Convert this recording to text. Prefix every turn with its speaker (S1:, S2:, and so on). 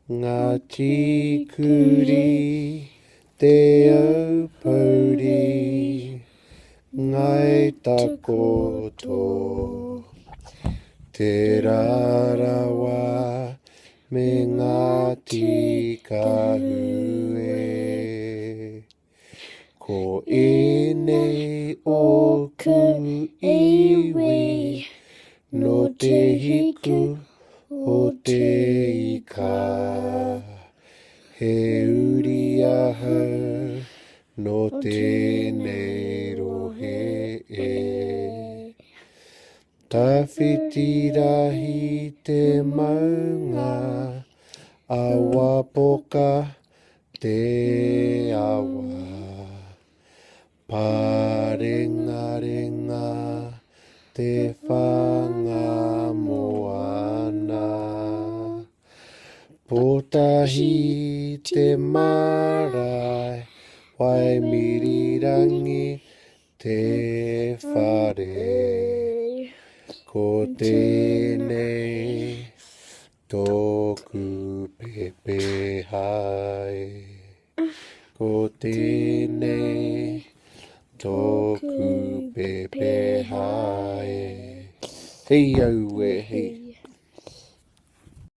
S1: Ngāti Kuri, Te Aupōuri, Ngāi Takoto, Te Rarawa me Ngāti Kahu e. Ko ēnei ōku iwi nō te hiku o te ika. He uri ahau nō tēnei rohe e. Tawhiti rahi te maunga, Awapoka te awa. Pārengarenga te whanga moana. Pōtahi te marae, Waimirirangi te whare. Ko tēnei Tōku pepeha e. Ko tēnei tōku pepeha e. Hei au e, hei.